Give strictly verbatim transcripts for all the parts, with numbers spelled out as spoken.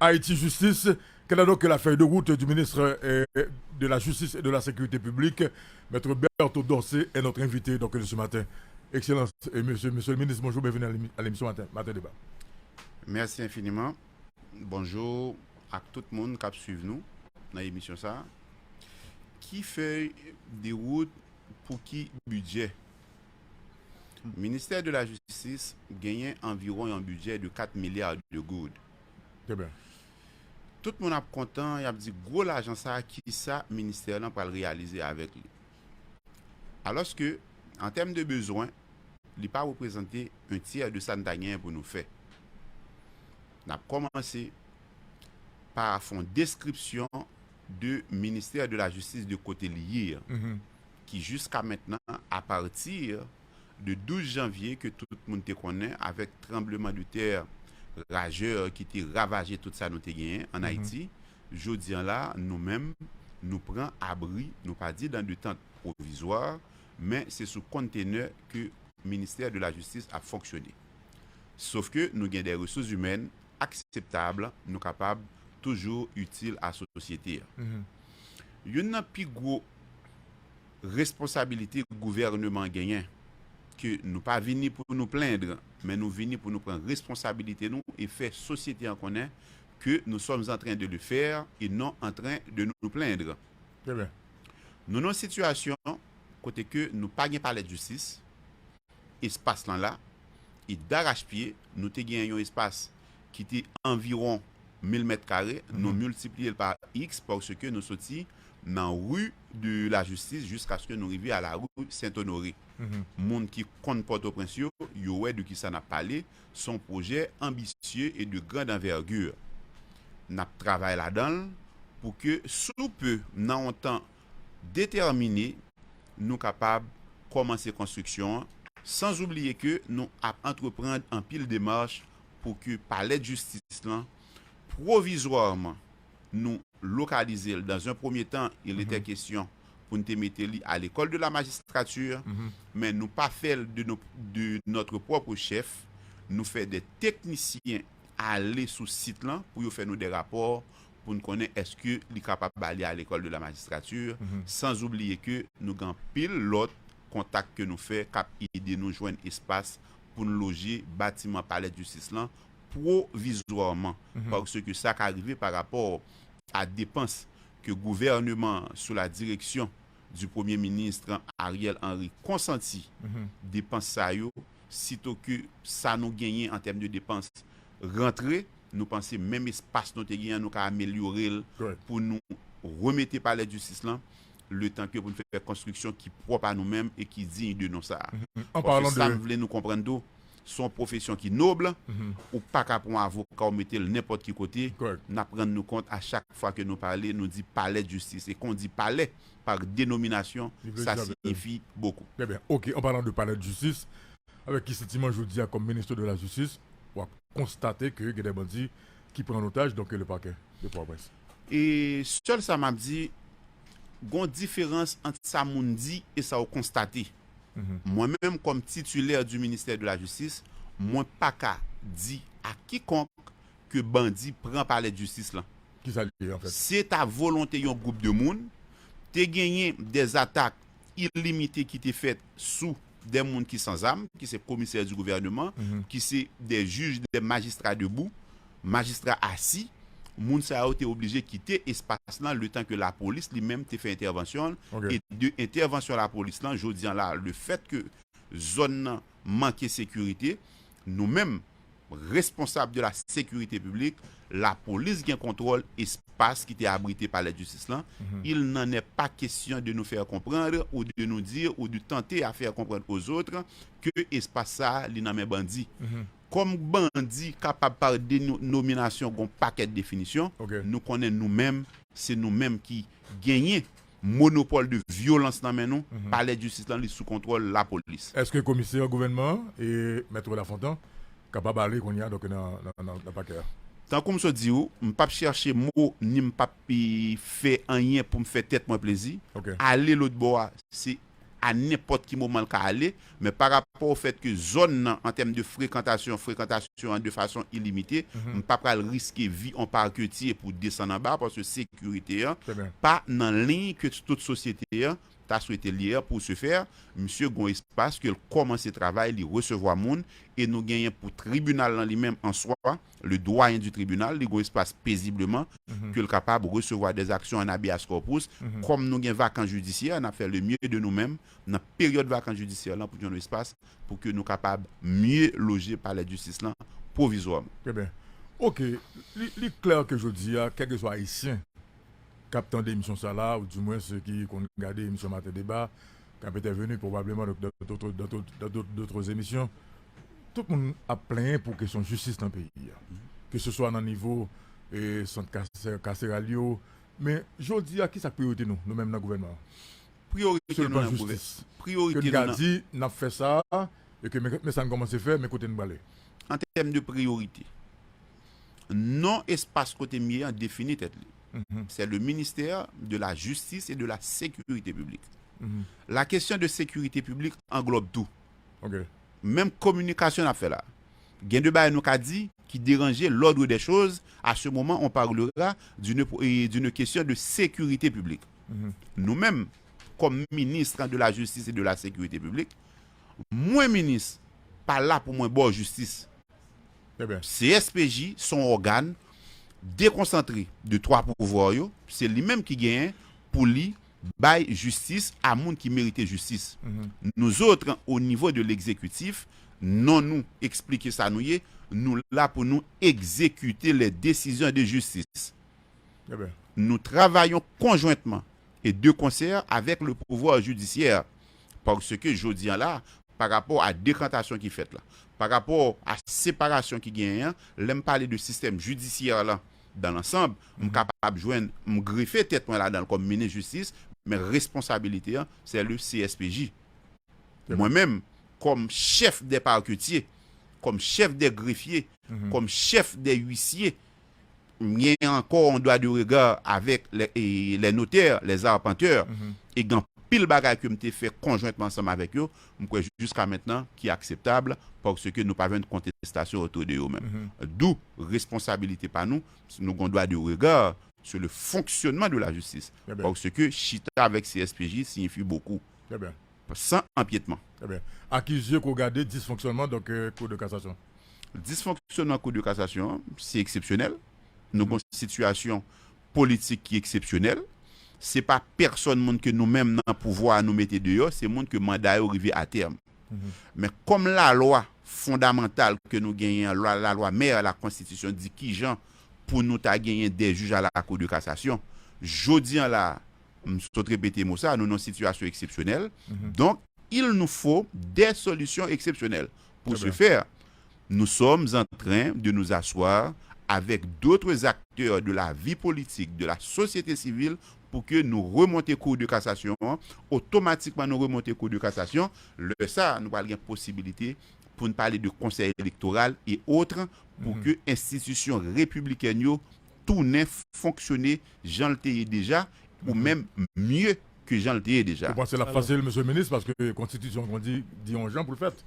Haïti Justice. Quelle est donc la feuille de route du ministre euh, de la Justice et de la Sécurité publique? Maître Bertho Dorcé est notre invité donc, de ce matin. Excellence, et monsieur, monsieur le ministre, bonjour, bienvenue à l'émi- à l'émission Matin, Matin Débat. Mèsi enfiniman. Bonjou ak tout moun k ap swiv nou nan emisyon sa a. Ki fèy de wout pou ki bidjè? Ministè de la Jistis genyen anviwon yon bidjè de kat milya de goud. Trè byen. Tout moun ap kontan, y ap di gwo lajan sa a, ki sa ministè lan pral reyalize avèk li. Alòske, an tèm de bezwen, li pa reprezante un tyè de sa n ta genyen pou nou fè. N ap kòmanse pa fè yon deskripsyon de ministè de la jistis de kote li ye an, ki jiska mentnan, apati de douz janvye ke tout moun te konnen avèk tranbleman de tè rajè ki te ravaje tout sa nou te genyen ann Ayiti, jodi an la, nou menm, nou pran abri, nou pa di dan de tant pwovizwa, men se sou kontenè ke ministè de la jistis ap fonksyone. Sof ke nou gen de resous imèn akseptab, nou kapab toujou itil a sosyete a. Youn nan pi gwo responsabilite gouvèneman genyen, ke nou pa vini pou nou plendr, men nou vini pou nou pran responsabilite nou e fè sosyete an konnen ke nous sommes en train de le faire et non en train de nous plaindre. Trè byen. Nou nan yon sitiyasyon kote ke nou pa gen palè de jistis, espas lan la, e darachpye, nou te gen yon espas ki te anviwon mil mèt kare, nou miltipliye l pa x paske nou soti nan ri de la jistis jiskaske nou rive a la ri Sent Onore. Moun ki konn Pòtoprens yo, yo wè de kisa n ap pale, se yon pwojè anbisye e de grand anvègir. N ap travay ladan l pou ke sou pe, nan yon tan detèmine, nou kapab kòmanse konstriksyon an, sanzoubliye ke nou ap antreprann anpil demach pou ke palè de jistis lan, pwovizwèman, nou lokalize l. Dan un premye tan, il était question pou n te mete li a l'école de la magistrature, men nou pa fè l de, nou, de notre propre chef. Nou fè de teknisyen ale sou sit lan pou yo fè nou de rapò pou n konnen èske li kapab ale a l'école de la magistrature, sanzoubliye ke nou gen anpil lòt kontak ke nou fè k ap ede nou jwenn espas pou n loje batiman palè de jistis lan pwovizwèman, paske sa ka rive pa rapò a depans ke gouvèneman sou la direksyon du premye minis Ariel Henry konsanti depans sa yo, sito ke sa nou genyen an tèm de depans rantre, nou panse menm espas nou te genyen an, nou ka amelyore l pou nou remete palè de jistis lan, letan ke pou n fè konstriksyon ki pwòp a nou menm e ki diy de non sa a. Paske sa m vle nou konprann tou, se yon pwofesyon ki nob, ou pa ka pran yon avoka ou mete l nenpòt ki kote. N ap rann nou kont a chak fwa ke nou pale, nou di palè de jistis. E kan w di palè, pa denominasyon, sa siyifi bokou. Trè byen. Ok, an palan de palè de jistis, avèk ki santiman jodi a kòm minis de la jistis, w ap konstate ke gen de bandi ki pran an otaj, donk, le pakè de Pòtoprens? E sèl sa m ap di, gon diferans ant sa moun di e sa w konstate. Mwen menm, kòm titilè du ministè de la jistis, mwen pa ka di a kikonk ke bandi pran palè de jistis lan. Kisa l ye, anfèt? Se ta volonte yon gwoup de moun. Te genyen de zatak ilimite ki te fèt sou de moun ki san zam, ki se komisè di gouvèneman, ki se de jij, de majistra debou, majistra asi. Moun sa yo te oblije kite espas lan letan ke lapolis li menm te fè entèvansyon l. E de entèvansyon lapolis lan, jodi an la, le fèt ke zòn nan manke sekirite, nou menm, responsab de la sécurité publique, lapolis gen kontwòl espas ki te abrite palè de jistis lan. Il n'en est pas question de nous faire comprendre ou de nous dire ou de tenter à faire comprendre aux autres ke espas sa a, li nan men bandi. Kòm bandi kapab pa denominasyon gon pakèt definisyon, nou konnen nou menm, se nou menm ki genyen monopòl de vyolans nan men nou, palè de jistis lan, li sou kontwòl lapolis. Èske komisè gouvènman an e Mèt Lafontan kapab ale kounye a, donk, nan, nan, nan, nan pakè a? Tankou m sot di w, m p ap chèche mo, ni m p ap, e, fè anyen pou m fè tèt mwen plezi. Ale lòt bò a, se a nenpòt ki moman l ka ale, men pa rapò rapò o fèt ke zòn nan, an tèm de frekantasyon, frekantasyon an de fason ilimite, m pa pral riske vi on parketye pou desann anba, paske sekirite an pa nan liy ke tout sosyete an ta swete l ye a. Pou se fè, misye gon espas ke l kòmanse travay, li resevwa moun, e nou genyen pou tribinal lan li menm an swa, le doyen du tribinal, li gon espas pezibleman ke l kapab resevwa des actions en habeas corpus. Kòm nou gen vakans jidisyè, n ap fè le mieux de nou menm nan peryòd vakans jidisyè lan pou jwenn yon espas pou ke nou kapab mye loje palè de jistis lan pwovizwaman. Trè byen. Oke, li, li klè ke jodi a, kèlkeswa Ayisyen k ap tande emisyon sa la, ou dimwens ki konn gade emisyon Maten Deba, k ap entèveni pwobableman dans d'autres, dans d'autres, dans d'autres, d'autres émissions, tout moun ap plenyen pou kesyon jistis nan peyi a. Ke se swa nan nivo e, sant kas- kaseral yo. Men jodi a, ki sa k priyorite nou, nou menm nan gouvènman an? Priyorite Sou le nou plan nan gouvè- jistis. Ke Priyorite n nou ka nan di, n ap fè sa, e ke men, men sa n kòmanse fè, men kote n prale. An tèm de priyorite, non espas kote m ye an defini tèt li. Se le ministère de la justice et de la sécurité publique. La question de sécurité publique anglòb tou. Ok. Menm kominikasyon n ap fè la. Gen de bagay nou ka di ki deranje l'ordre des choses. À ce moment, on parlera d'une d'une question de sécurité publique. Nou menm, kòm ministre de la justice et de la sécurité publique, mwen minis pa la pou mwen ba w jistis. Trè byen. C S P J se yon ògàn dekonsantre de twa pouvwa yo, se li menm ki genyen pou li bay jistis a moun ki merite jistis. Nous autres, au niveau de l'exécutif, non nou eksplike sa nou ye, nou la pou nou egzekite les décisions de justice. Trè byen. Nous travaillons conjointement et de concert avec le pouvoir judiciaire. Paske jodi an la, pa rapò a dekantasyon ki fèt la, pa rapò a separasyon ki genyen an, lè m pale de sistèm jidisyè la, dan lansanb, m kapab jwenn, m grefe tèt mwen ladan l kòm minis jistis, men responsabilite an, se le C S P J. Mwen menm, kòm chèf dè parketye, kòm chèf dè grefye, kòm chèf dè wisye, m gen ankò yon dwa de rega avèk lè, e, lè notè, lè zarpantè, e gen anpil bagay ke m te fè konjwentman ansanm avèk yo, m kwè jiska mentnan ki akseptab, paske nou pa jwenn kontestasyon otou de yo menm. D'où responsabilité pa nou, nou gen dwa de rega sur le fonctionnement de la justice. Paske chita avèk C S P J siyifi bokou. Trè byen. San anpyetman. Trè byen. Akize ke w gade disfonksyonman, donk, euh, Cour de cassation. Disfonksyonman Cour de cassation, se eksepsyonèl. Nou gen yon sitiyasyon politik ki eksepsyonèl. Se pa pèsonn moun ke nou menm nan pouvwa a nou mete deyò, se moun ke manda yo rive a tèm. Men kòm lalwa fondamantal ke nou genyen an, lwa, lalwa mè, la konstitisyon di kijan pou nou ta genyen de jij a la Cour de cassation. Jodi an la, m sot repete mo sa, nou nan yon sitiyasyon eksepsyonèl. Donk, il nous faut des solutions exceptionnelles. Pour ce faire, nous sommes en train de nous asseoir avec d'autres acteurs de la vie politique, de la société civile, pou ke nou remonte Cour de cassation an, otomatikman nou remonte Cour de cassation, lè sa, nou pral gen posibilite pou n pale de konsèy elektoral e otre, pou ke enstitisyon repiblikèn yo tounen fonksyone jan l te ye deja, ou menm mye ke jan l te ye deja. Ou panse l ap fasil, mesye minis, paske konstitisyon an di, di yon jan pou l fèt?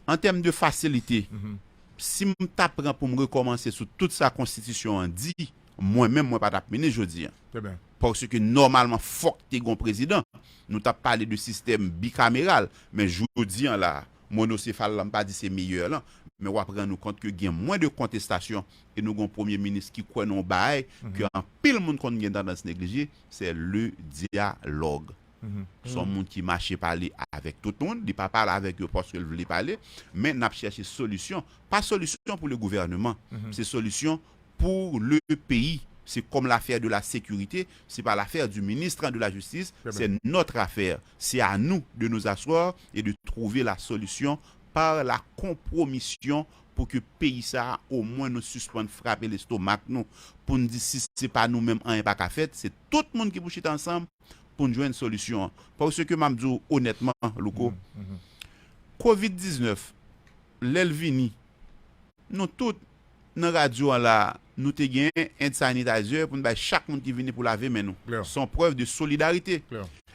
An tèm de fasilite, si m ta pran pou m rekòmanse sou tout sa konstitisyon an di, mwen menm, mwen pa t ap minis jodi an. Paske nòmalman, fòk te gen yon prezidan. Nou t ap pale de sistèm bikameral, men jodi an la, monosefal la, m pa di se meyè lan, men w ap rann ou kont ke gen mwen de kontestasyon e nou gen yon premye minis ki kwè nan yon bagay ke anpil moun konn gen tandans neglije, se le dyalòg. Se yon moun ki mache pale avèk tout moun, li pa pale avèk yo paske l vle pale, men n ap chèche solisyon. Pa solisyon pou le gouvèneman, se solisyon pour le pays. C'est comme l'affaire de la sécurité, c'est pas l'affaire du ministre de la Justice, c'est notre affaire. C'est à nous de nous asseoir et de trouver la solution par la compromission pou ke peyi sa a, omwen nou sispann frape lestomak nou, pou n di si se pa nou menm, anyen pa ka fèt, se tout moun ki pou chita ansanm pou n jwenn solisyon an. Paske m ap di w onètman, Louko, kovid diznèf, lè l vini, nou tout nan radyo an la, nou te gen hand sanitizer pou n bay chak moun ki vini pou lave men nou. Se yon prèv de solidarite.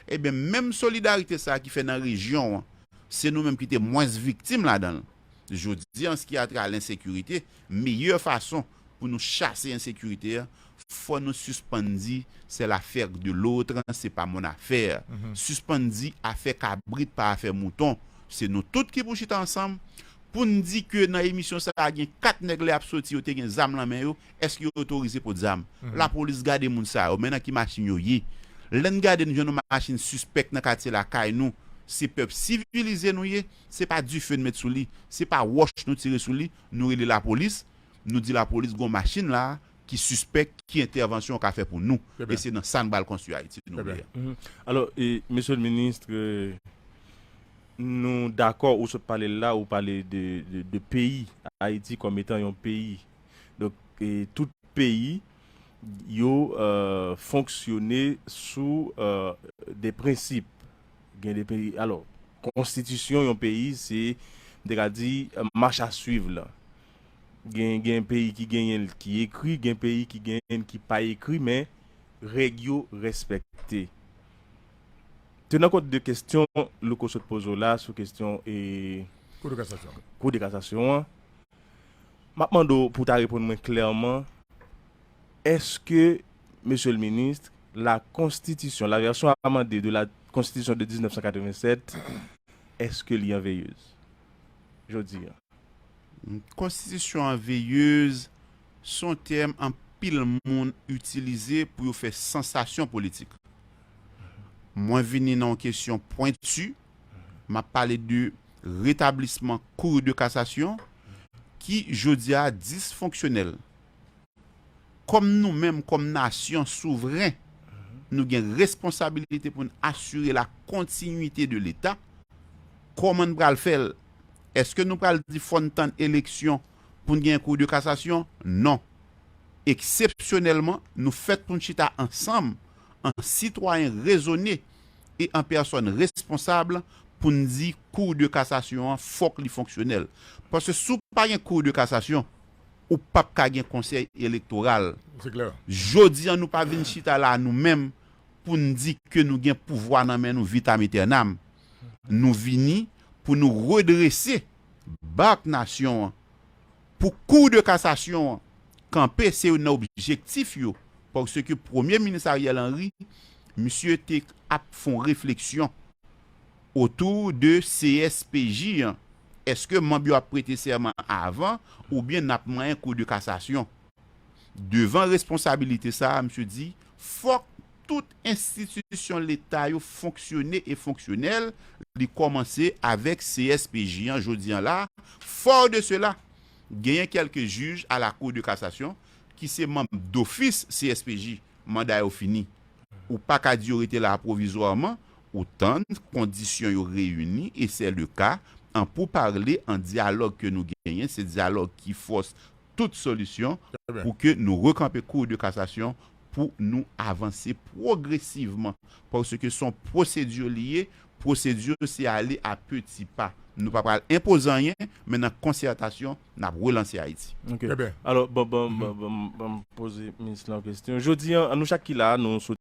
Ebyen, menm solidarite sa a ki fè nan rejyon an, Se nou menm ki te mwens viktim ladan l. Jodi an, s ki atra lensekirite, meyè fason pou nou chase ensekirite a, fò nou sispann di c'est l'affaire de l'autre, se pa mon affaire. Sispann di afè kabrit pa afè mouton. Se nou tout ki pou chita ansanm pou n di ke nan emisyon sa a gen kat nèg lè y ap soti yo te gen zam nan men yo, èske yo otorize pot zam? Lapolis gade moun sa yo, men nan ki machin yo ye. Lè n gade n jwenn yon machin sispèk nan katye lakay nou, se pèp sivilize nou ye, se pa dife n met sou li, se pa wòch nou tire sou li, nou rele lapolis, nou di lapolis gon machin la ki sispèk, ki entèvansyon w ka fè pou nou? E se nan sa n pral konstwi Ayiti nou vle a. Alò, e, mesye le minis, nou dakò ou sot pale l la, ou pale de, de, de peyi, Ayiti kòm etan yon peyi. Donk, e, tout peyi, yo euh, fonksyone sou euh, de prensip. Gen de peyi, alò, konstitisyon yon peyi, se, m te ka di, euh, mach a swiv la. Gen, gen peyi ki genyen l ki ekri, gen peyi ki genyen l ki pa ekri, men règ yo respekte. Te nan kont de kestyon Louko sot poze w la sou kestyon e Kou de kasasyon. Kou de kasasyon an. M ap mande w pou w ta reponn mwen klèman, èske, mesye le minis, la konstitisyon, la vèsyon amande de la konstitisyon de diznèf san katrevennsèt, èske li an veyez jodi a? Konstitisyon an veyez se yon tèm anpil moun itilize pou yo fè sansasyon politik. Mwen vini nan yon kesyon pwenti, m ap pale de retablisman Kou de kasasyon ki jodi a disfonksyonèl. Kòm nou menm, kòm nasyon souvren, nou gen responsabilite pou n asire la kontinwite de Leta. Kòman n pral fè l? Èske nou pral di fò n tann eleksyon pou n gen Kou de kasasyon? Non. Eksepsyonèlman, nou fèt pou n chita ansanm, an sitwayen rezone e an pèsòn responsab, pou n di Kou de kasasyon an fòk li fonksyonèl. Paske si w pa gen Kou de kasasyon, ou p ap ka gen konsèy elektoral. Jodi an, nou pa vin chita la nou menm pou n di ke nou gen pouvwa nan men nou vitam etènam. Nou vini pou nou redrese bak nasyon an. Pou Kou de kasasyon an kanpe, se youn nan objektif yo, paske Premye Minis Ariel Henry, misye te ap fè yon refleksyon otou de C S P J an. Èske manm yo ap prete sèman avan oubyen n ap manyen Kou de kasasyon? Devan responsabilite sa a, misye di, fòk tout enstitisyon Leta yo fonksyone e fonksyonèl, li kòmanse avèk C S P J an jodi an la. Fò de sela, genyen kèlke jij a la Kou de kasasyon ki se manm dofis C S P J, manda yo fini. Ou pa ka di yo rete la pwovizwaman, ou tann kondisyon yo reyini, e se le ka, an pouparle, an dyalòg ke nou genyen, se dyalòg ki fòs tout solisyon pou ke nou rekanpe Kou de kasasyon pou nou avanse pwogresivman. Paske se yon pwosedi li ye, pwosedi se ale a peti pa. Nou pa pral enpoze anyen, men nan konsètasyon, n ap relanse Ayiti. Ok. Alò, ban m poze minis lan yon kesyon. Jodi an, nou chak ki la a, nou sot